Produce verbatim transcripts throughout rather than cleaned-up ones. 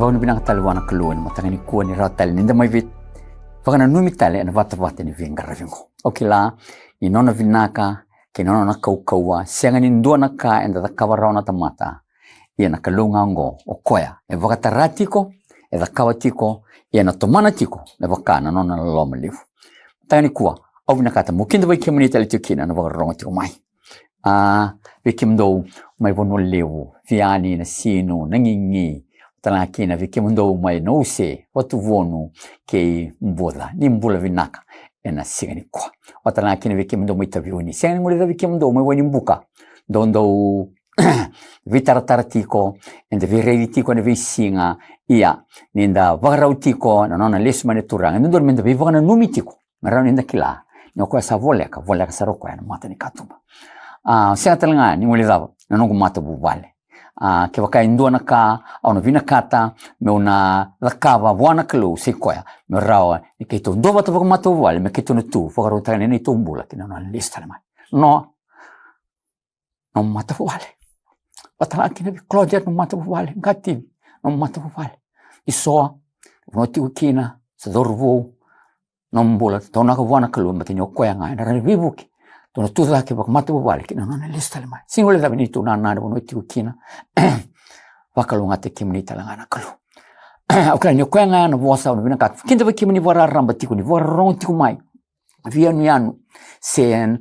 Au ni vinaka tale vua na Kalou ena mataka nikua ni rawa tale ni da mai vei vakananumi tale ena vatavata ni veiqaravi oqo. Au kila ni nona vinaka kei na nona kaukauwa, sega ni dua na ka eda cakava rawa na tamata. Ia na Kalou ga oqo, o koya e vakatara tiko, e cakava tiko, ia na tomana tiko me vaka na nona loloma levu. Mataka nikua, au vinakata meu kidavaki kemuni tale tiko kina na vakarorogo tiko mai. A, vei kemudou mai Vanua Levu, Viani, Nasinu, Nagigi, tale ga kina vei kemudou mai Nausea, Vatuvonu kei Buca, ni bula vinaka ena siga nikua. Vata tale ga kina vei kemudou mai Taveuni, sega ni guilecavi kemudou mai Wainibuka, dou dou veitaratara tiko, eda veiraici tiko ena veisiga. Ia, ni da vakarau tiko na nona lesu mai na Turaga, e dodonu meda veivakananumi tiko me rawa ni da kila ni o koya sa voleka, voleka sara o koya ena mata ni katuba. A, sega tale ga ni guilecava na noqu matavuvale. A, kevaka e dua na ka au na vinakata meu na cakava vua na Kalou, sa i koya me rawa ni keitou duavata vakamatavuvale, me keitou na tu vakarautaka na neitou bula ki na nona lesu tale mai. No nomu matavuvale. Vata tale ga kina vei Claudia, nomu matavuvale. Qatini, nomu matavuvale. Isoa, vanua tiko kina, sa cauravou, nomu bula, taunaka vua na Kalou, baleta ni o koya ga ena rawa ni veivuke. Tou na tu cake vakamatavuvale ki na nona lesu tale mai. Sega ni guilecavi neitou nana, na vanua tiko kina. Vakalougatataki kemuni tale ga na Kalou. Au kila ni o koya ga na vosa au na vinakata, kidavaki kemuni vakararaba tiko ni vakarorogo tiko mai veiyanuyanu se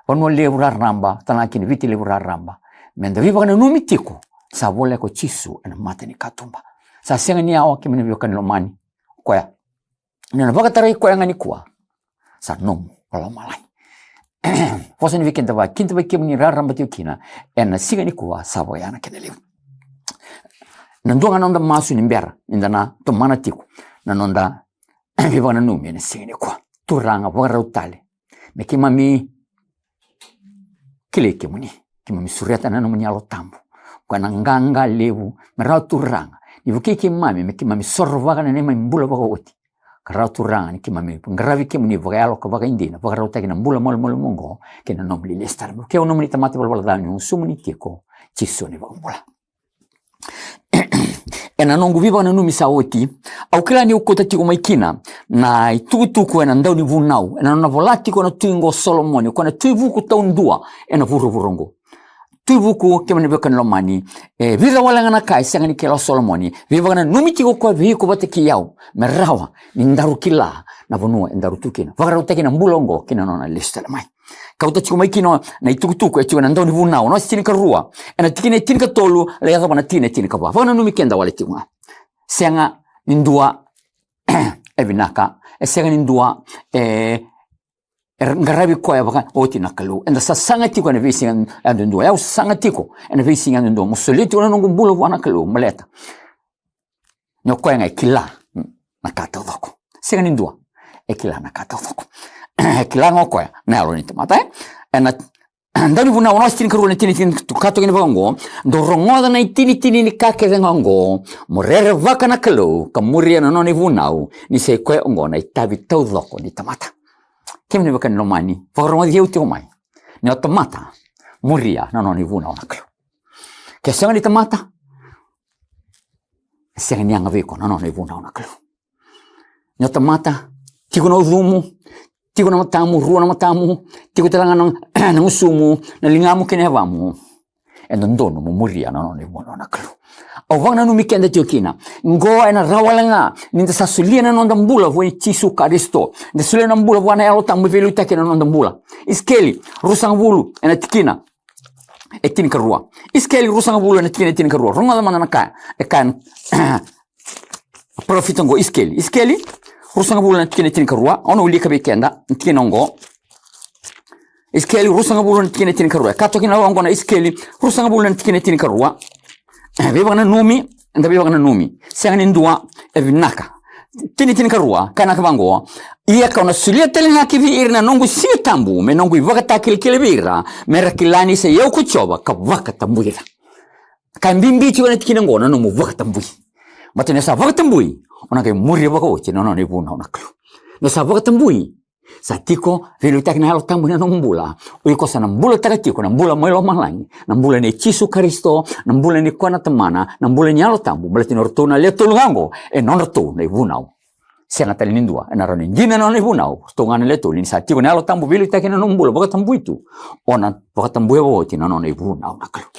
Vanua Levu raraba, tale ga kina Viti Levu raraba, meda veivakananumi tiko sa voleka o Jisu ena mata ni katuba. Sa sega ni yawa, kemuni veiwekani lomani, o koya. Ni na vakatarai koya ga nikua, sa nomu o lomalagi. Vosa ni vei keda va, kidavaki kemuni raraba tiko kina ena siga nikua, sa vakayaga keda levu. Na dua ga na noda masu ni bera ni da na tomana tiko na noda veivakananumi ena siga nikua. Turaga, vakarau tale me keimami kilai kemuni, keimami sureta na nomuni Yalo Tabu, koya na qaqa levu, me rawa Turaga ni vukei keimami me keimami sorovaka na neimami bula vakaoti. Ka rawa Turaga ni keimami qaravi kemuni vakayalo ka vakaidina, vakarautaki na bula malumalumu oqo kei na nomuni lesu tale mai. Ke o nomuni tamata valavala ca, ni gusumuni tiko, Jisu na iVakabula. Ena noqu veivakananumi sa oti, au kila niu kauta tiko mai kina na itukutuku ena Daunivunau, ena nona vola tiko na tui oqo o Solomoni, o koya na tui vuku taudua ena vuravura oqo. Tui vuku, kemuni veiwekani lomani, e vica wale ga na ka e sega ni kila o Solomoni, veivakananumi tiko o koya vei iko vata kei au, me rawa ni daru kila na vanua edaru tu kina, vakarautaki na bula oqo kei na nona lesu tale mai. Kauta tiko mai kina na itukutuku e tiko ena Daunivunau, na wase tinikarua, ena tikina e tinikatolu lai yacova na tikina e tinikava. Vakananumi keda wale tiko ga. Sega ni dua e vinaka, e sega ni dua e, e qaravi koya vakaoti na Kalou. Eda sasaga tiko ena veisiga yadudua, au sasaga tiko ena veisiga yadudua mo solia tiko na noqu bula vua na Kalou, baleta ni o koya ga e kila na ka taucoko. Sega ni dua e kila na ka taucoko. E kila ga o koya na yalo ni tamata, e? Ena Daunivunau, na wase tinikarua, na tikina e tinikatolu, ka toka kina vaka oqo: Dou rogoca na itinitini ni ka kece ga oqo, mo rerevaka na Kalou ka muria na nona ivunau, ni sa i koya oqo na itavi taucoko ni tamata. Kemuni veiwekani lomani, vakarogoci au tiko mai. Ni o tamata, muria na nona ivunau na Kalou. Ke sega ni tamata, e sega ni yaga vei iko na nona ivunau na Kalou. Ni o tamata, tiko na ucumu, tiko na matamu, rua na matamu, tiko tale ga na, na gusumu, na ligamu kei na yavamu, e dodonu mo muria na nona ivunau na Kalou. Au vakananumi keda tiko kina, qo ena rawa wale ga ni da sa solia na noda bula vua i Jisu Karisito, da solia na bula vua na Yalo Tabu me veiliutaki ena noda bula. Isikeli ruasagavulu, ena tikina e tinikarua. Isikeli ruasagavulu, ena tikina e tinikarua. Rogoca mada na ka e kaya na parofita oqo, Isikeli. Isikeli ruasagavulu, na tikina e tinikarua. Au na wilika vei keda na tikina oqo. Isikeli ruasagavulu, na tikina e tinikarua. E ka toka kina oqo na Isikeli ruasagavulu, na tikina e tinikarua. E, veivakananumi, eda veivakananumi. Sega ni dua e vinaka. Tikina e tinikarua, ka na ka vaqo: Ia kau na solia tale ga ki vei ira na noqu Siga Tabu me noqu ivakatakilakila vei ira, me ra kila ni sa i au ko Jiova, ka vakatabui ira. Ka e bibi tiko ena tikina oqo na nomu vakatabui. Baleta ni o sa vakatabui, o na qai muria vakaoti na nona ivunau na Kalou. Ni o sa vakatabui, Sa tiko veiliutaki na Yalo Tabu ena nomu bula. O iko sa na bulataka tiko na bula mai lomalagi, na bula nei Jisu Karisito, na bula nei koya na Tamana, na bula ni Yalo Tabu, baleta ni o ratou na lewe tolu ga oqo e nodratou na ivunau. Sega tale ni dua ena rawa ni dina na nona ivunau. O ratou ga na lewe tolu, ni sa tiko na Yalo Tabu veiliutaki ena nomu bula, vakatabui tu, o na vakatabuya vakaoti na nona ivunau na Kalou.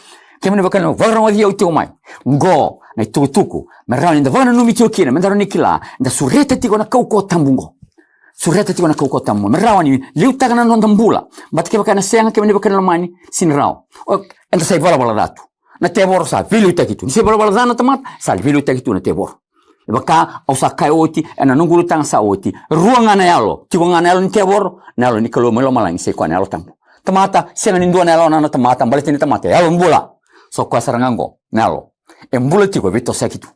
Kemuni na veiwekani, vakarogoci au tiko mai. Qo na itukutuku me rawa ni da vakananumi tiko kina, me da rawa ni kila, da sureta tiko na kaukauwa tabu qo. Sureta tiko na kaukauwa tabu qo me rawa ni liutaka na noda bula. Baleta kevaka ena sega, kemuni na veiwekani lomani, sega ni rawa. O, eda sa ivalavala ca tu. Na tevoro sa veiliutaki tu. Ni sa ivalavala ca na tamata, sa veiliutaki tu na tevoro. E vaka au sa kaya oti ena noqu ulutaga sa oti, rua ga na yalo. Tiko ga na yalo ni tevoro, na yalo ni Kalou mai lomalagi, sa i koya na Yalo Tabu. Tamata, sega ni dua na yalo na, na tamata, baleta ni tamata e yalo bula. So koya sara ga qo na yalo e bula tiko, e veitosoyaki tu.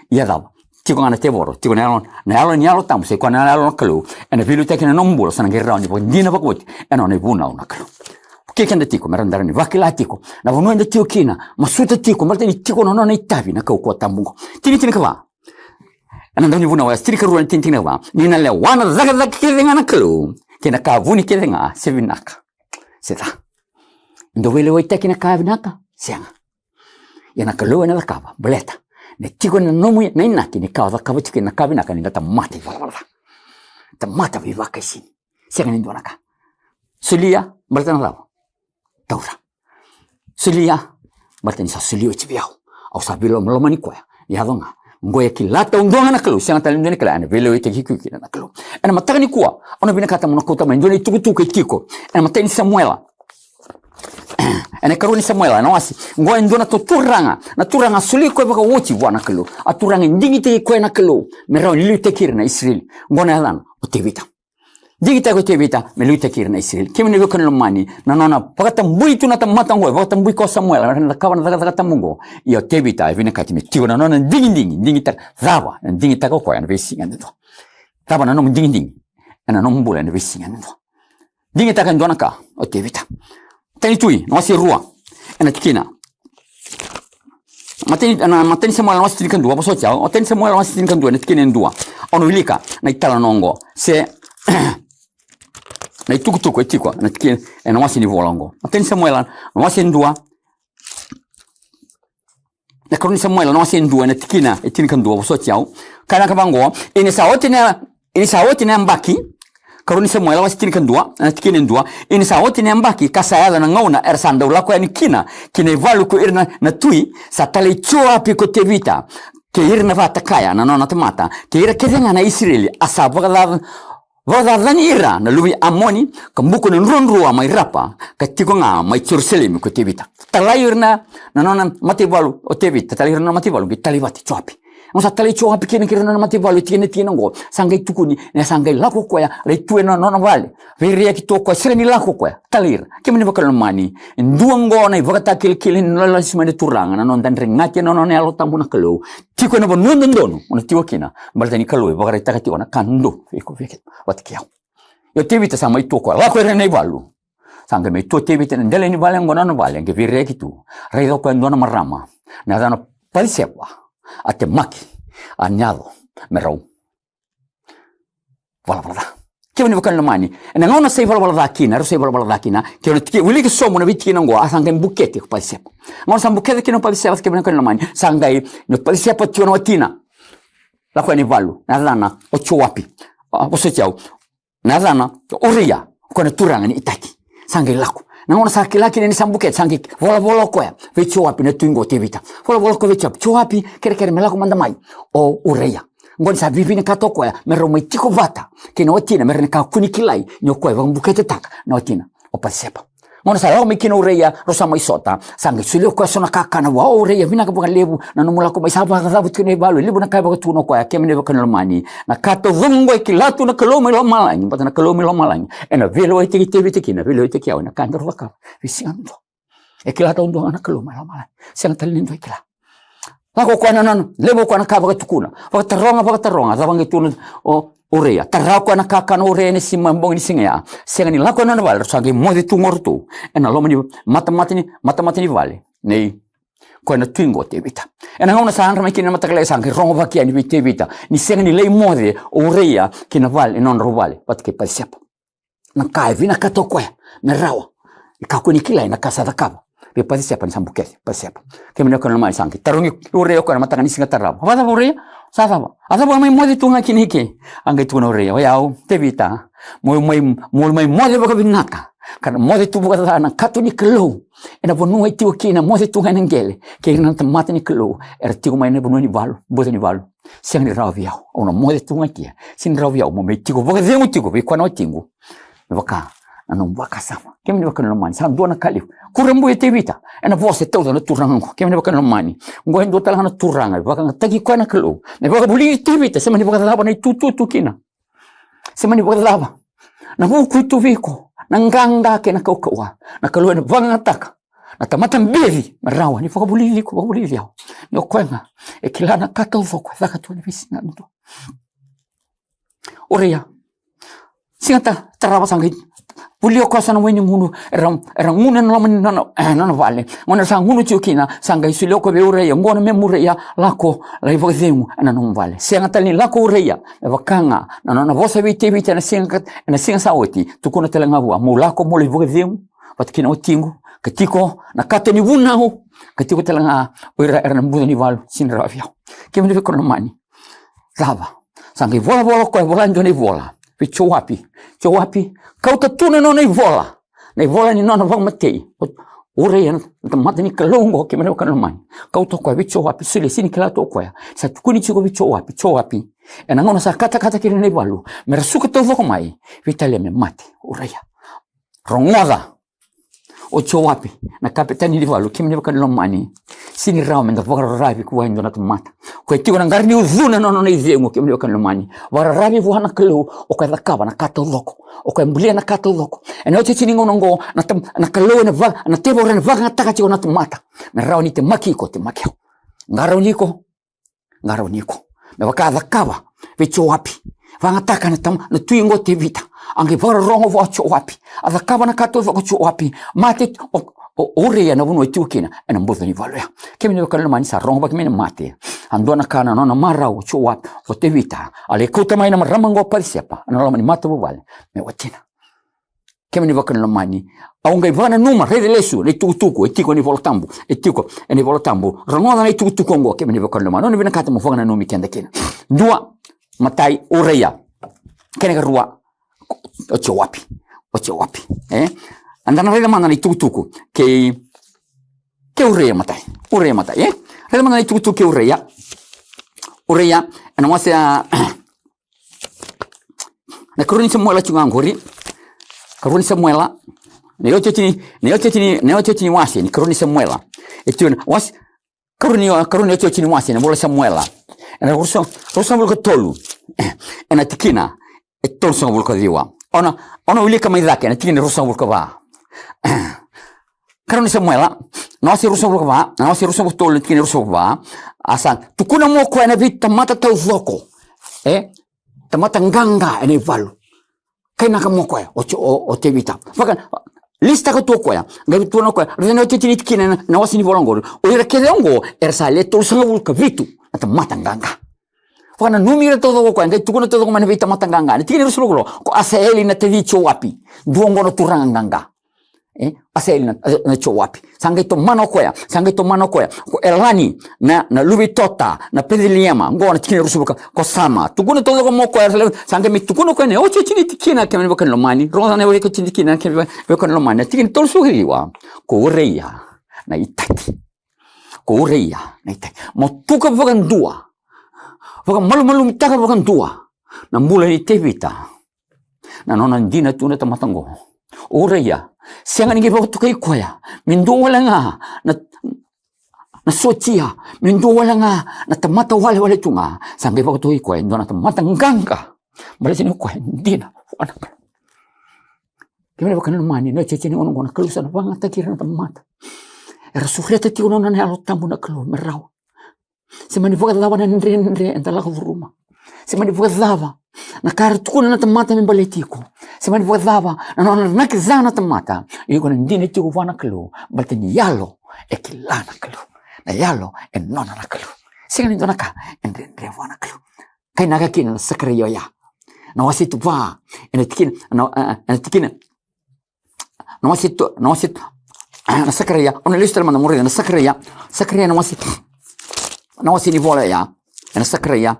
Ia cava? Tiko ga na tevoro, tiko na yalo, na yalo ni Yalo Tabu, sa i koya na yalo na Kalou. Ena veiliutaki ena nomu bula, sa na qai rawa ni vakadina vakaoti ena nona ivunau na Kalou. Vukei keda tiko me ra da rawa ni vakila tiko na vanua eda tiko kina, masuta tiko, baleta ni tiko na nona itavi na kaukauwa tabu qo. Tini, tinikava. Ena Daunivunau wase tinikarua, na tini, tinikava: Ni na lewa na cakacaka kece ga na Kalou, kei na ka vuni kece ga, se vinaka se ca. Dou veilewaitaki na ka vinaka? Sega. Ia na Kalou ena cakava, baleta ni tiko na nomu, na inaki ni ka o cakava tiko kina na ka vinaka, ni da tamata ivalavala ca, tamata veivakaisini. Sega ni dua na ka. Solia, baleta na cava? Taura. Solia, baleta ni sa solia oti vei au. Au sa veilomalomani koya. Yaco ga, qo e kila taudua ga na Kalou, sega tale ni dua na kila, ena veilewaitaki iko kina na Kalou. Ena mataka nikua, au na vinakata mo na kauta mai e dua na itukutuku e tiko ena imatai ni Samuela. Ena ikarua ni Samuela, ena wase qo, e dua na turaga, na turaga a solia koya vakaoti vua na Kalou. A turaga e digitaki koya na Kalou me rawa ni liutaki ira na Isireli. Qo na yacana, o Tevita. Digitaki o Tevita me liutaki ira na Isireli. Kemuni na veiwekani lomani, na nona vakatabui tu na tamata oqo, e vakatabui koya o Samuela me ra na cakava na cakacaka tabu oqo. Ia o Tevita e vinakati me tiko na nona digidigi, digitaka cava? Na digitaka o koya ena veisiga yadudua. Cava na nomu digidigi ena nomu bula ena veisiga yadudua? Digitaka e dua na ka o Tevita. Matai ni Tui, na wase rua, ena tikina. Matai ni, na, Matai ni Samuela na wase tinikadua, vosoti au. Matai ni Samuela na wase tinikadua, ena tikina e dua. Au na wilika na italanoa oqo, se na itukutuku e tiko ena tikina, ena wase ni vola oqo. Matai ni Samuela na wase e dua, na ikarua ni Samuela na wase e dua, ena tikina e tinikadua, vosoti au. Kaya na ka vaqo: Ia ni sa oti na, ia ni sa oti na yabaki. Karua ni Samuela wase tinikadua, ena tikina e dua: Ia ni sa oti na yabaki, ka sa yaco na gauna era sa dau lako yani kina ki na ivalu ko ira na, na tui, sa talai Joapi ko Tevita, kei ira na vata kaya na nona tamata, kei ira kece ga na Isireli, a sa vakaca-, vakacacani ira na luve i Amoni, ka buku na druadrua mai Rapa, ka tiko ga mai Jerusalemi ko Tevita. Talai ira na, na nona mataivalu o Tevita, talai ira na nona mataivalu, qai talai vata i Joapi. Gauna sa talai Joapi kina kei ira na nona mataivalu, e tiki, na tikina oqo sa qai tukuni ni sa qai lako o koya, lai tu ena nona vale. Veiraiyaki tu o koya, sega ni lako o koya. Talai ira. Kemuni na veiwekani lomani, e dua oqo na ivakatakilakila ni nona lesu mai na Turaga, na noda dregati ena nona Yalo Tabu na Kalou. Tiko ena vanua dodonu o na tiko kina, baleta ni Kalou e vakaraitaka tiko na ka dodonu vei iko, vei keitou, vata kei au. Ia o Tevita sa mai tu o koya, lako ira ena ivalu. Sa qai mai tu o Tevita ena dela ni vale oqo, na nona vale, qai veiraiyaki tu. Raica o koya e dua na marama, na yacana o Pacisepa, a temaki, a ni yaco me rau valavala ca. Kemuni na veiwekani lomani, ena gauna sa ivalavala ca kina, rau sa ivalavala ca kina, ke o na tiki, wiliki sobu na veitikina oqo, a sa qai bukete ko Pacisepa. Gauna sa bukete kina o Pacisepa, kemuni na veiwekani lomani, sa qai, ni o Pacisepa tiko na watina, lako yani valu, na yacana o Joapi. A, vosoti au. Na yacana o Uraia, o koya na turaga ni Itaki. Sa qai lako. Na gauna sa kila kina ni sa bukete, sa qai volavola o koya vei Joapi na tui qo o Tevita. Volavola o koya vei Joapi, Joapi, kerekere me lako mada mai o Uraia. Qo ni sa vivinakata o koya me rau mai tiko vata kei na watina, me ra na kakua ni kilai ni o koya e vakabuketetaka na watina, o Pacisepa. Gauna sa lako mai kina o Uraia, rau sa mai sota, sa qai solia o koya so na kakana vua. O Uraia, vinaka vakalevu na nomu lako mai, sa vakacava tiko na ivalu, e levu na ka e vakatukuna o koya. Kemuni na veiwekani lomani, na ka taucoko oqo e kila tu na Kalou mai lomalagi, baleta na Kalou mai lomalagi ena veilewaitaki Tevita kina, veilewaitaki au ena ka daru cakava veisiga dodonu. E kila taudua ga na Kalou mai lomalagi. Sega tale ni dua e kila. Lako o koya na nona, levu o koya na ka vakatukuna. Vakataroga, vakataroga, cava qai tukuna o Uraia. Tara o koya na kakana o Uraia ena sima bogi ni siga ya. Sega ni lako ena nona vale, rau sa qai moce tu qo o ratou ena loma ni matamata ni, matamata ni vale nei koya na tui qo o Tevita. Ena gauna sa yadra mai kina na mataka lailai, sa qai rogovaki yani vei Tevita ni sega ni lai moce o Uraia ki na vale, ena nodrau vale vata kei Pacisepa. na ka e vinakata o koya me rawa. E kakua ni kilai na ka sa cakava vei Pacisepa ni sa bukete Pacisepa. Kemuni na wekaqu lomani, sa qai tarogi Ureia o koya na mataka ni siga tarava, vakacava Ureia? Sa cava? A cava o mai moce tu ga kina i ke? A qai tukuna o Ureia, o yau Tevita, mo mai, mo mai moce vakavinaka, ka na moce tu vakaca na kato ni Kalou ena vanua e tiko kina, moce tu ga ena qele kei ira na tamata ni Kalou era tiko mai na vanua ni valu, buca ni valu. Sega ni rawa vei au, au na moce tu ga i ke. Sega ni rawa vei au mo mai tiko vakacegu tiko vei koya na watiqu. Me vaka na nomu vakasama. Kemuni na wekaqu lomani, sa dua na ka levu. Kurabui o Tevita ena vosa e tauca na turaga oqo. Kemuni na wekaqu lomani, oqo e dua tale ga na turaga e vakayagataki koya na Kalou me vakavulici Tevita. Se mani vakacava na itutu tu kina, se mani vakacava na vuku e tu vei iko, na qaqa kei na kaukauwa, na Kalou ena vakayagataka na tamata beci me rawa ni vakavulici iko, vakavulici au. Ni o koya ga e kila na ka taucoko e caka tu ena veisiga yadua. Ureia, siga ta, tarava sa qai volia o koya sa na wai ni gunu, era, era gunu ena loma ni nona, e, nona vale. Gauna sa gunu tiko kina, sa qai solia o koya vei Ureia, oqo na memu Ureia, lako lai vakacegu ena nomu vale. Sega tale ni lako o Ureia, me vaka ga na nona vosa vei Tevita ena siga ka, ena siga sa oti, tukuna tale ga vua, mo lako mo lai vakacegu vata kei na watiqu, ka tiko na kato ni vunau, ka tiko tale ga o ira era na buca ni valu. Sega ni rawa vei au. Kemuni na wekaqu lomani, cava? Sa qai volavola o koya, vola e dua na ivola vei Joapi. Joapi, kauta tu na nona ivola, na ivola ni nona vakamatei o Ureia na tamata ni Kalou oqo, kemuni na wekaqu lomani. Kauta o koya vei Joapi, solia, sega ni kila tu o koya. Sa tukuni tiko vei Joapi, Joapi, ena gauna sa katakata kina na ivalu, me ra suka taucoko mai, veitalia me mate o Ureia. Rogoca, o Joapi, na kapetani ni valu, kemuni na wekaqu lomani. Sega ni rawa me da vakararavi vua e dua na tamata. O koya e tiko na qara ni ucuna na nona icegu, kemuni na wekaqu lomani. Vakararavi vua na Kalou, o koya e cakava na ka taucoko, o koya e bulia na ka taucoko. Ena iotioti ni gauna oqo, na tam-, na Kalou ena va-, na tevoro ena vakayagataka tiko na tamata me rawa ni temaki iko, temaki au. Qarauni iko, qarauni iko. Me vaka a cakava vei Joapi. Vakayagataka na tam-, na tui oqo o Tevita. A qai vakarorogo vua o Joapi. A cakava na ka taucoko o Joapi. Mate o, o, o Ureia ena vanua e tiko kina ena buca ni valu ya. Kemuni na wekaqu lomani, sa rogo vaki mai na mate. A dua na ka na nona marau o Joapi, o Tevita, a lai kauta mai na marama oqo o Pacisepa ena loma ni matavuvale me watina. Kemuni na wekaqu lomani, au qai vakananuma, raica lesu na itukutuku e tiko ena iVola Tabu, e tiko ena iVola Tabu. Rogoca na itukutuku oqo, kemuni na wekaqu lomani, au na vinakata mo vakananumi keda kina. Dua, matai, Ureia. Kena ikarua, o Joapi, o Joapi. E? Eda na raica mada na itukutuku kei, kei Ureia matai, Ureia matai, e? Raica mada na itukutuku kei Ureia. Ureia, ena wase, a, na ikarua ni Samuela tiko ga qori. Ikarua ni Samuela. Na iotioti ni, na iotioti ni, na iotioti ni wase ni ikarua ni Samuela. E tiko na wase, ikarua ni, ikarua ni iotioti ni wase na ivola i Samuela. Ena rusa-, ruasagavulu ka tolu. Ena tikina e tolusagavulu ka ciwa. O na, o na wilika mai cake ena tikina e ruasagavulu ka va. Ikarua ni Samuela, na wase ruasagavulu ka va, na wase ruasagavulu ka tolu, na tikina e ruasagavulu ka va. A sa tukuna mai o koya ena veitamata taucoko. E? Tamata qaqa ena ivalu. Kainaka mai o koya, o, o, o Tevita. Vaka, lisitaka tu o koya, qai tukuna o koya, raica na iotioti ni tikina ena, ena wase ni vola oqori. O ira kece oqo, era sa le tolusagavulu ka vitu na tamata qaqa. Vakananumi ira taucoko o koya, qai tukuna taucoko mai na veitamata qaqa. Na tikina e ruasagavulu ka rua, ko Asaeli na taci Joapi. Dua oqo na turaga qaqa. E, Asaeli na, na Joapi. Sa qai tomana o koya, sa qai tomana o koya ko Elani, na, na luve i Tota, na Peceliema, oqo na tikina e ruasagavulu ka, ko Sama. Tukuna taucoko mai o koya, sa qai mai tukuna o koya na iotioti ni tikina, kemuni na wekaqu lomani. Rogoca na iotioti ni tikina, kemuni na wekaqu lomani. Na tikina e tolusagavulu ka ciwa, ko Ureia na Itati. Ko Ureia na Itati. Mo tuka vakadua, vakamalumalumutaka vakadua na bula nei Tevita. Na nona dina tu na tamata oqo. O Ureia, sega ni qai vakatokai koya me dua wale ga na, na sotia, me dua wale ga na tamata walewale tu ga. Sa qai vakatokai koya e dua na tamata qaqa. Baleta ni o koya e dina vua na Kalou. Kemuni na wekaqu lomani, na iotioti ni gauna oqo na Kalou sa na vakayagataki ira na tamata era sureta tiko na nona Yalo Tabu na Kalou me rawa. Se mani vakacava na dredre eda lako curuma, se mani vakacava na ka era tukuna na tamata me baleti iko, se mani vakacava na nona inaki ca na tamata, iko na dina tiko vua na Kalou, baleta ni yalo e kila na Kalou. Na yalo e nona na Kalou. Sega ni dua na ka e dredre vua na Kalou. Kainaka kina na Sakaraia oya. Na wase tu va, ena tikina, na, e, ena tikina, na wase tu, na wase tu, na Sakaraia, au na lesu tale mada mo raica na Sakaraia, Sakaraia na wase, na wase ni vola ya, ena Sakaraia.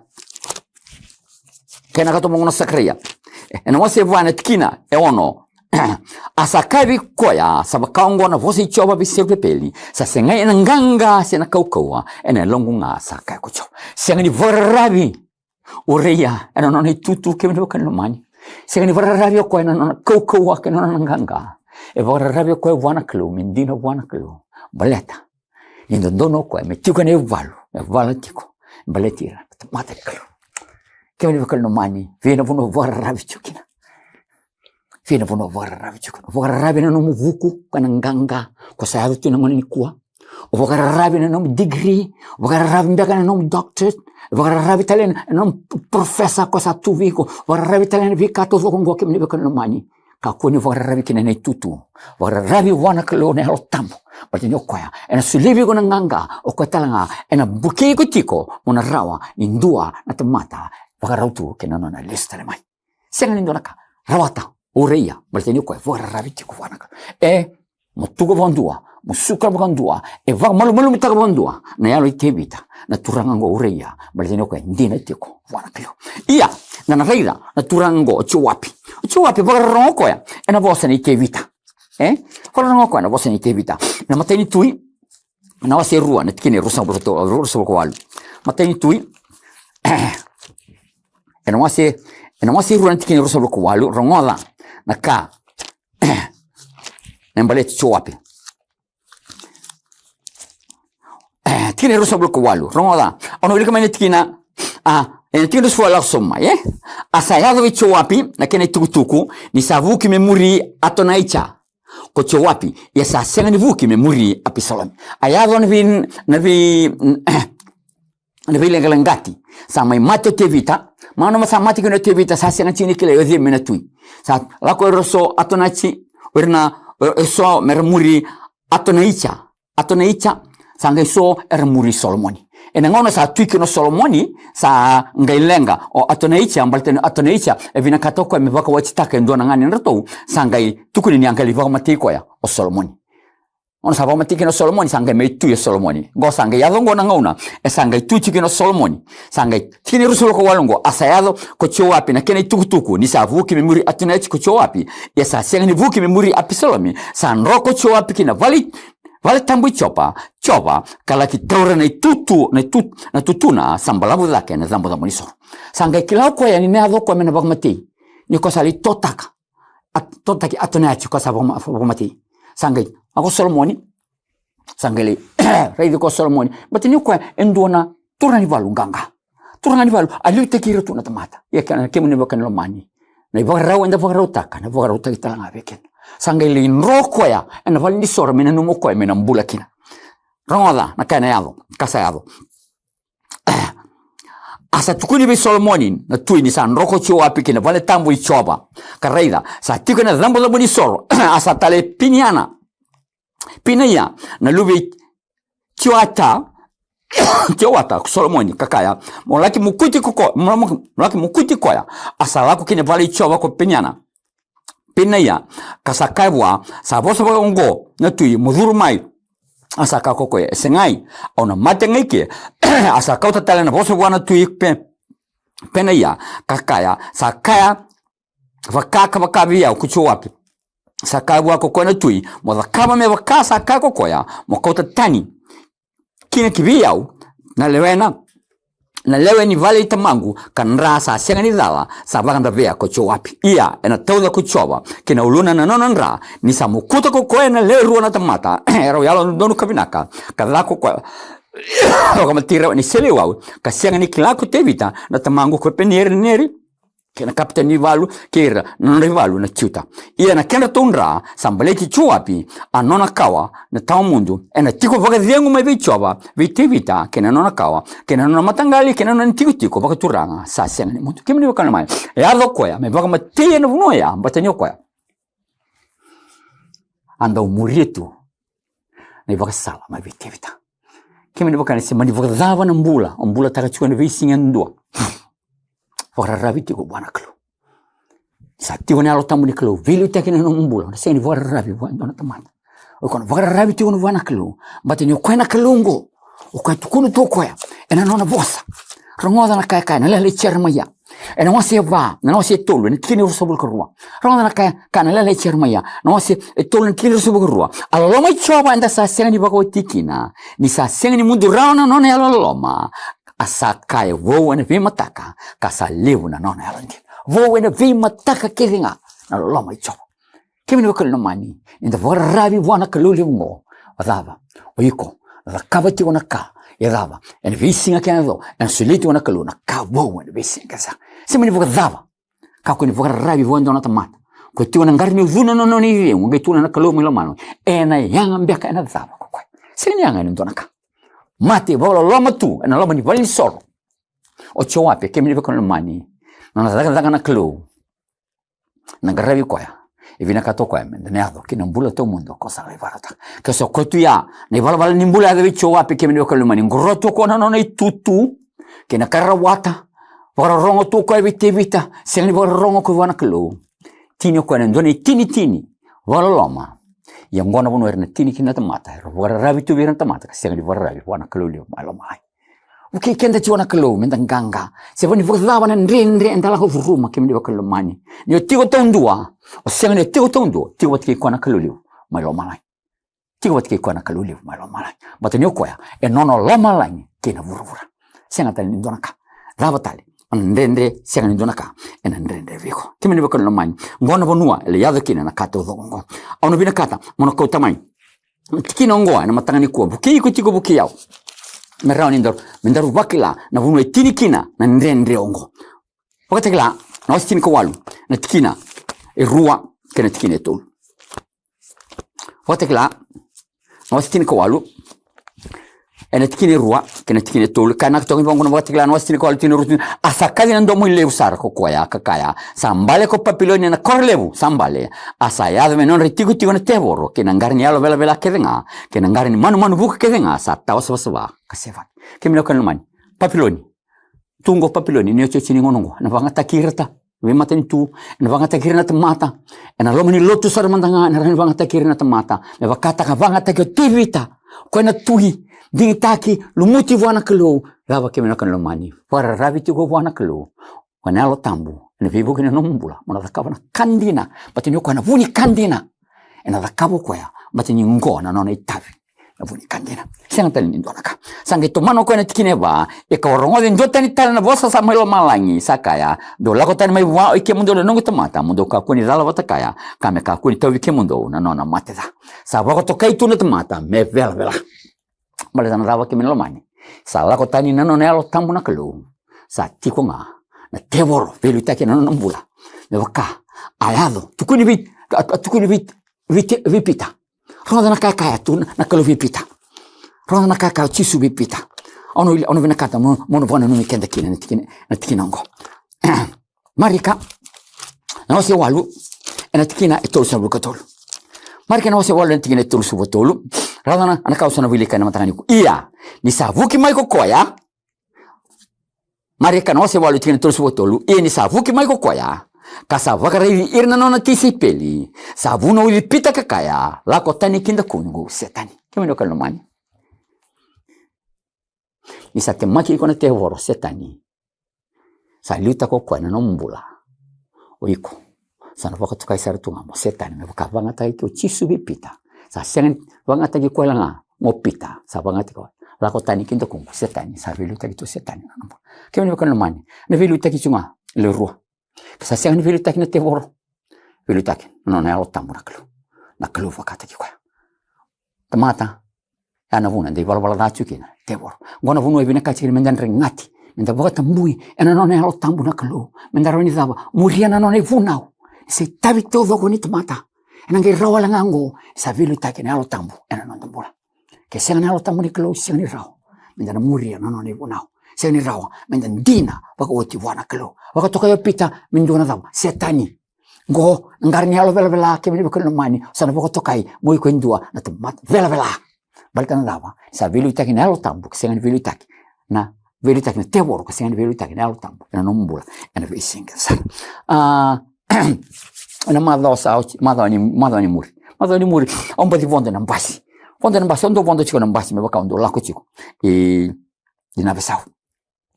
Kena ka tomo na Sakaraia. Ena wase va na tikina e ono. A sa kaya vei koya, sa vaka oqo na vosa i Jiova vei Serupepeli, sa segai ena qaqa se na kaukauwa, ena yaloqu ga sa kaya ko Jiova. Sega ni vakararavi o Ureia ena nona itutu, kemuni na wekaqu lomani. Sega ni vakararavi o koya ena nona kaukauwa kei na nona qaqa. E vakararavi o koya vua na Kalou, me dina vua na Kalou. Baleta ni dodonu o koya me tiko ena ivalu, me vala tiko, baleti ira na tamata ni Kalou. Kemuni na wekaqu lomani, vei na vanua o vakararavi tiko kina. Vei na vanua o vakararavi tiko kina. O vakararavi ena nomu vuku, ko na qaqa ko sa yaco tu ena gauna nikua. O vakararavi ena nomu degree, o vakararavi beka ena nomu doctorate, o vakararavi tale ena nomu professor ko sa tu vei iko, o vakararavi tale ena veika taucoko oqo, kemuni na wekaqu lomani. Kakua ni vakararavi kina na itutu. Vakararavi vua na Kalou na Yalo Tabu. Baleta ni o koya ena solia vei iko na qaqa, o koya tale ga ena vukei iko tiko mo na rawa ni dua na tamata vakarau tu kei na nona lesu tale mai. Sega ni dua na ka. Rawata o Ureia, baleta ni o koya vakararavi tiko vua na Kalou. E, mo tuka vakadua, mo suka vakadua, e vakamalumalumutaka vakadua na yalo i Tevita na turaga oqo o Ureia, baleta ni o koya e dina tiko vua na Kalou. Ia, na, na raica na turaga oqo o Joapi. O Joapi vakarorogo o koya ena vosa nei Tevita. E? Vakarorogo o koya ena vosa nei Tevita. Na Matai ni Tui, na wase rua, na tikina e ruasagavulu ka walu, ruasagavulu ka walu. Matai ni Tui, ena wase, ena wase rua na tikina e ruasagavulu ka walu, rogoca na ka e baleti Joapi. Tikina e ruasagavulu ka walu, rogoca. Au na wilika mai na tikina, a, ena tikina e ruasagavulu ka walu, lako sobu mai, e? A sa yaco vei Joapi na kena itukutuku ni sa vuki me muri Atonaija ko Joapi, ia sa sega ni vuki me muri Apisalomi. A yaco na vei, na vei, na veileqaleqati. Sa mai mate o Tevita, ma nona sa mate kina o Tevita, sa sega tiko ni kilai o cei me na tui. Sa lako ira so Atonaija, o ira na, o, o so me ra muri Atonaija. Atonaija, sa qai so era muri Solomoni. Ena gauna sa tui kina o Solomoni, sa qai leqa o Atonaija, baleta ni Atonaija e vinakata o koya me vakawatitaka e dua na gane ni ratou, sa qai tukuni ni a qai lai vakamatei koya o Solomoni. Gauna sa vakamatei kina o Solomoni, sa qai mai tui o Solomoni. Qo sa qai yaco qo na gauna e sa qai tui tiko kina o Solomoni. Sa qai, tikina e ruasagavulu ka walu qo, a sa yaco ko Joapi na kena itukutuku ni sa vuki me muri Atonaija ko Joapi, ia sa sega ni vuki me muri Apisalomi. Sa dro ko Joapi ki na vale, vale tabu i Jopa, Jopa, ka laki taura na itutu, na itu, na tutuna sa balavu cake ena cabocabo ni soro. Sa qai kila o koya ni na yaco o koya me na vakamatei, ni o koya sa lai totaka, a, totaki Atonaija, o koya sa vakama, vakamatei. Sa qai lako o Solomoni, sa qai lai raici koya o Solomoni, baleta ni o koya e dua na turaga ni valu qaqa. Turaga ni valu, a liutaki ira tu na tamata. Ia kena, kemuni na wekaqu lomani, na ivakarau eda vakarautaka, na vakarautaki tale ga vei keda. Sa qai lai dro o koya ena valenisoro me nanuma o koya me na bula kina. Rogoca na ka ena yaco, ka sa yaco. A sa tukuni vei Solomoni na tui ni sa dro ko Joapi ki na vale tabu i Jiova, ka raica, sa tiko ena cabocabo ni soro, a sa tala e Piniana, Pinaia na luve i Joiata, Joiata ko Solomoni, ka kaya, mo laki mokuti ko, ko, mo, mo laki mokuti koya. A sa lako ki na vale i Jiova ko Piniana, Pinaia, ka sa kaya vua, sa vosa vakaoqo na tui, mo curu mai. A sa kaya ko koya, e segai, au na mate ga i ke. A sa kauta tale na vosa vua na tui Pe, Pinaia, ka kaya, sa kaya, vaka ka vaka vei au ko Joapi. Sa kaya vua ko koya na tui, mo cakava me vaka sa kaya ko koya, mo kauta tani kina ki vei au na lewena, na lewe ni vale i tamaqu, ka dra sa sega ni cala, sa vakadavea ko Joapi. Ia, ena tauca ko Jiova ki na uluna na nona dra, ni sa mokuta ko koya na lewe rua na tamata, erau yalododonu ka vinaka, ka ca ko koya, vakamatei rau ena iseleiwau, ka sega ni kila ko Tevita na tamaqu ko Peneri, Neri, kei na kapitan ni valu, kei ira na nodra ivalu na Juta. Ia na kedratou dra sa baleti Joapi, a nona kawa na tawa mudu, ena tiko vakacegu mai vei Jiova vei Tevita kei na nona kawa, kei na nona mataqali, kei na nona tikotiko vakaturaga sa sega ni mudu. Kemuni na wekaqu lomani, e yaco o koya me vakamatei ena vanua oya, baleta ni o koya a dau muria tu na ivakasala mai vei Tevita. Kemuni na wekaqu, se mani vakacava na bula o bulataka tiko ena veisiga yadua, vakararavi tiko vua na Kalou. Sa tiko na Yalo Tabu ni Kalou veiliutaki ena nomu bula, o na sega ni vakararavi vua e dua na tamata. O iko na vakararavi tiko vua na Kalou, baleta ni o koya na Kalou oqo. O koya tukuna tu o koya ena nona vosa. Rogoca na ka e kaya na iyalayala i Jeremaia ena wase e va, na wase e tolu, ena tikina e ruasagavulu ka rua. Rogoca na ka e kaya na iyalayala i Jeremaia na wase e tolu, ena tikina e ruasagavulu ka rua. A loloma i Jiova eda sa sega ni vakawati kina, ni sa sega ni mudu rawa na nona yalololoma. A sa kaya, vou ena veimataka, ka sa levu na nona yalodina. Vou ena veimataka kece ga na loloma i Jiova. Kemuni na wekaqu lomani, ni da vakararavi vua na Kalou levu oqo, o cava? O iko na cakava tiko na ka e cava? Ena veisiga kece ga ena solia tiko na Kalou na ka vou ena veisiga kece sara. Se mani vakacava? Kakua ni vakararavi vua e dua na tamata. Ko tiko na qara ni ucuna na nona icegu, qai tukuna na Kalou mai lomalagi, ena yaga beka ena cava ko koya? Sega ni yaga ena dua na ka. Mate vakaloloma tu ena loma ni valenisoro. O Joape, kemuni na wekaqu lomani, nona cakacaka na Kalou. Na qaravi koya e vinakata o koya me da na yaco ki na bula tawamudu ko sa lai vakarautaka. Ke sa koya tu ya na ivalavala ni bula e yaco vei Joape, kemuni na wekaqu lomani, qoroya tu o koya na nona itutu kei na ka e rawata. Vakarorogo tu o koya vei Tevita, sega ni vakarorogo o koya vua na Kalou. Tini o koya na dua na itinitini vakaloloma. Ia oqo na vanua era na tini kina na tamata, era vakararavi tu vei ira na tamata ka sega ni vakararavi vua na Kalou levu mai lomalagi. Vukei keda tiko na Kalou me da qaqa. Se va ni vakacava na dredre eda lako curuma, kemuni na wekaqu lomani, ni o tiko taudua, o sega ni o tiko taudua, tiko vata kei koya na Kalou levu mai lomalagi. Tiko vata kei koya na Kalou levu mai lomalagi, baleta ni o koya e nona lomalagi kei na vuravura. Sega tale ni dua na ka. Cava tale? O na dredre, sega ni dua na ka ena dredre vei iko, kemuni na wekaqu lomani. Oqo na vanua e lai yaco kina na ka taucoko oqo. Au na vinakata mo na kauta mai na tikina oqo ena mataka nikua, vukei iko tiko, vukei au, me rawa ni daru, me daru vakila na vanua e tini kina na dredre oqo. Vakatakila na wase tinikawalu, na tikina e rua kei na tikina e tolu. Vakatakila na wase tinikawalu, ena tikina e rua kei na tikina e tolu. Ka na ka toka ni vaqo na Vakatakila na wase tinikawalu, tikina e rua, tikina, a sa kaci na domo i levu sara ko koya ka kaya, sa bale ko Papiloni ena koro levu, sa bale. A sa yaco me nodra itikotiko na tevoro kei na qara ni yalo velavela kece ga, kei na qara ni manumanu vuka kece ga, sa tawa savasava ka sevaki. Kemuni na wekaqu lomani, Papiloni. Tu oqo Papiloni, ni otioti ni gauna oqo, ena vagataki ira na veimatanitu, ena vagataki ira na tamata. Ena loma ni lotu sara mada ga ena rawa ni vagataki ira na tamata, me vakataka vagataki o Tevita, o koya na tui, digitaki, lumuti vua na Kalou. Cava, kemuni na wekaqu lomani? Vakararavi tiko vua na Kalou, o koya na Yalo Tabu ena veivuke ni nomu bula, mo na cakava na ka dina, baleta ni o koya na vu ni ka dina. Ena cakava o koya, baleta ni oqo na nona itavi, na vu ni ka dina. Sega tale ni dua na ka. Sa qai tomana o koya na tikina e va, ia ka'u a rogoca e dua tani tale na vosa sa mai lomalagi, sa kaya, dou lako tani mai vua, oi kemudou na noqu tamata, mo dou kakua ni cala vata kaya, ka me kakua ni tauvi kemudou na nona mate ca. Sa vakatokai tu na tamata me velavela. Baleta na cava, kemuni na lomani? Sa lako tani na nona Yalo Tabu na Kalou, sa tiko ga na tevoro veiliutaki ena nona bula. Me vaka a yaco, tukuni vei, a, a tukuni vei, vei Te-, vei Pita. Rogoca na ka e kaya tu na, na Kalou vei Pita. Rogoca na ka e kaya o Jisu vei Pita. Au na, au na vinakata mo, mo na vakananumi keda kina na tikina, na tikina oqo. Marika na wase walu, ena tikina e tolusagavulu ka tolu. Marika na wase walu, ena tikina e tolusagavulu ka tolu. Rogoca na, na ka au sa na wilika ena mataka nikua. Ia ni sa vuki mai ko koya. Marika na wase walu, tikina e tolusagavulu ka tolu. Ia ni sa vuki mai ko koya, ka sa vakaraici ira na nona tisaipeli, sa vunauci Pita ka kaya, lako tani ki dakuqu, Setani. Kemuni na wekaqu lomani, ni sa temaki iko na tevoro, Setani, sa liutaka o koya na nomu bula. O iko sa na vakatokai sara tu ga mo Setani, me vaka vagataki o Jisu vei Pita. Sa sega ni vagataki koya ga mo Pita, sa vagataki koya, lako tani ki dakuqu, Setani. Sa veiliutaki tu o Setani na nomu bula. Kemuni na wekaqu lomani, na veiliutaki tu ga e lewe rua. Ke sa sega ni veiliutaki na tevoro, veiliutaki na nona Yalo Tabu na Kalou. Na Kalou vakataki koya. Tamata, ya na vuna da ivalavala ca tu kina, tevoro. Oqo na vanua e vinakati kina me da dregati, me da vakatabui ena nona Yalo Tabu na Kalou, me da rawa ni cava? Muria na nona ivunau. Ni sa itavi taucoko ni tamata, ena qai rawa wale ga oqo, sa veiliutaki na Yalo Tabu ena noda bula. Ke sega na Yalo Tabu ni Kalou, sega ni rawa me da na muria na nona ivunau. Sega ni rawa me da dina vakaoti vua na Kalou. Vakatokai o Pita me dua na cava? Setani. Qo na qara ni yalo velavela, kemuni na wekaqu lomani, sa na vakatokai mo iko e dua na tamata velavela. Baleta na cava? Sa veiliutaki na Yalo Tabu, ke sega ni veiliutaki na, veiliutaki na tevoro, ke sega ni veiliutaki na Yalo Tabu ena nomu bula ena veisiga sara. A, Ena macawa sa oti, macawa ni, macawa ni muri. Macawa ni muri, au baci vodo ena basi. Vodo ena basi, au dau vodo tiko ena basi, me vaka au dau lako tiko i, i Navesau.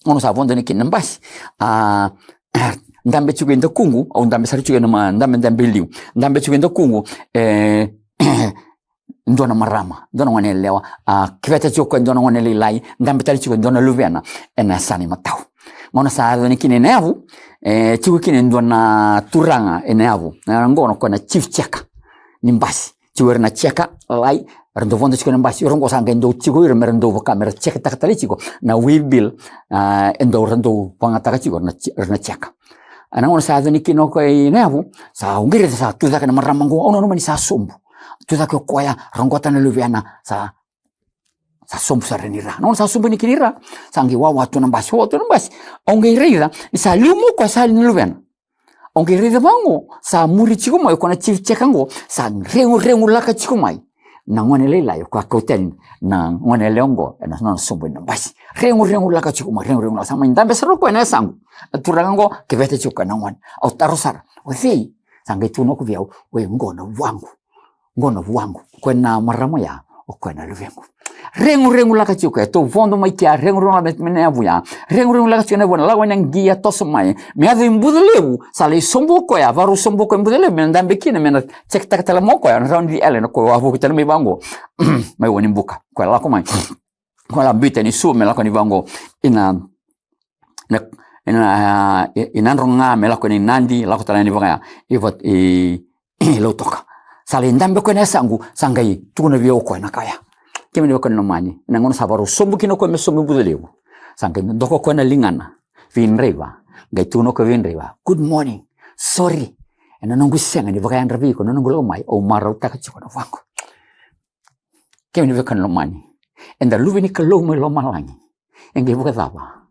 Gauna sa vodo yani kina ena basi, a, dabe tiko e dakuqu, au dabe sara tiko ena ma-, dabe, dabe liu. Dabe tiko e dakuqu, e, dua na marama, dua na gone yalewa, a, keveta tiko e dua na gone lailai, dabe tale tiko e dua na luvena ena yasana imatau. Gauna sa yaco yani kina ena yavu, e, tiko kina e dua na turaga ena yavu, na, na gauna o koya na chief checker ni basi. Tiko ira na checker lai, era dau vodo tiko ena basi, ira oqo sa qai dau tiko ira mera dau vaka, mera check-taka tale tiko na way bill, a, e dau, era dau vagataka tiko na che-, ira na checker. Ena gauna sa yaco yani kina o koya ena yavu, sa au qai raica sa tu cake na marama oqo, au nanuma ni sa sobu. Tu cake o koya, roqota na luvena, sa, sa sobu sara yani i ra. Na gauna sa sobu yani kina i ra, sa qai wawa tu na basi, wawa tu na basi. Au qai raica ni sa liu mai o koya sa yali na luvena. Au qai raica vaqo, sa muri tiko mai o koya na chief checker oqo, sa reguregulaka tiko mai na gone lailai o koya a kauta yani na gone yalewa oqo ena nona sobu ena basi. Reguregulaka tiko mai, reguregulaka, sa mai dabe sara o koya ena yasaqu. Na turaga oqo keveta tiko o koya na gone. Au taro sara, o cei? Sa qai tukuna o koya vei au, o, oqo na vuaqu. Oqo na vuaqu. O koya na marama ya, o koya na luvequ. Reguregulaka tiko o koya, tou vodo mai kea, reguregulaka mai na yavu ya. Reguregulaka tiko na yavu, na lako mai na qia, toso mai. Me yaco i Bucalevu, sa lai sobu o koya, vakarau sobu o koya i Bucalevu, me na dabe kina, me na check-taka tale mai o koya, na round the island, o koya wavoki tale mai vaqo. Mai Wainibuka, o koya lako mai. O koya la biuta yani Suva, me lako yani vaqo. Ina, ina, ina, i Nadroga, me lako yani Nadi, lako tale yani vaka ya. I va-, i, i Lautoka. Sa lai dabe o koya ena yasaqu, sa qai tukuna vei au o koya na ka ya. Kemuni na wekaqu lomani, ena gauna sa vakarau sobu kina o koya me sobu i Bucalevu, sa qai doka o koya na ligana vei draiva, qai tukuna o koya vei draiva, "Good morning. Sorry. Ena noqu sega ni vakayadra vei iko na noqu lako mai, au marautaka tiko na vuaqu." Kemuni na wekaqu lomani, eda luve ni Kalou mai lomalagi. E qai vakacava?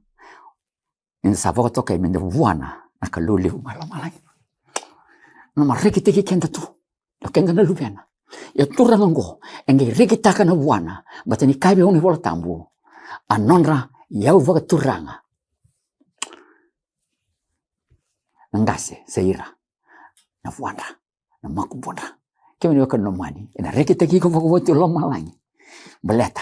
Eda sa vakatokai meda vuana na Kalou levu mai lomalagi. Na nona rekitaki keda tu, o keda na luvena. Ia turaga oqo e qai rekitaka na vuana, baleta ni kaya vei au na iVola Tabu, a nodra iyau vakaturaga na qase sa ira na vuadra, na makubudra. Kemuni na wekaqu lomani, ena rekitaki iko vakaoti o lomalagi. Baleta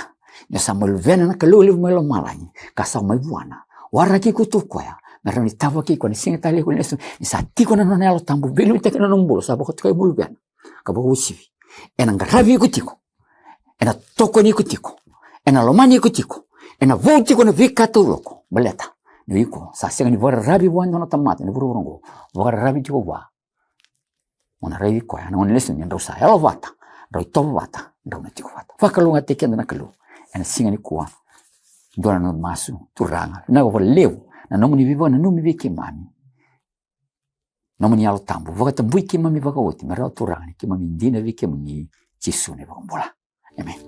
ni o sa mai luvena na Kalou levu mai lomalagi, ka sa mai vuana. Waraki iko tu o koya me rawa ni tavaki iko ena siga talei ko lesu, ni sa tiko na nona Yalo Tabu veiliutaki ena nomu bula, sa vakatokai mo luvena ka vakauasivi. Ena qaravi iko tiko, ena tokoni iko tiko, ena lomani iko tiko, ena vauci iko ena veika taucoko. Baleta ni o iko sa sega ni vakararavi vua e dua na tamata ena vuravura oqo, vakararavi tiko vua. Mo na raici koya ena gauna lesu ni drau sa yalo vata, drau itovo vata, drau na tiko vata. Vakalougatataki keda na Kalou ena siga nikua. Dua na noda masu. Turaga, vinaka vakalevu na nomuni veivakananumi vei keimami. Nomuni Yalo Tabu vakatabui keimami vakaoti, me rawa Turaga ni keimami dina vei kemuni, Jisu na iVakabula. Emeni.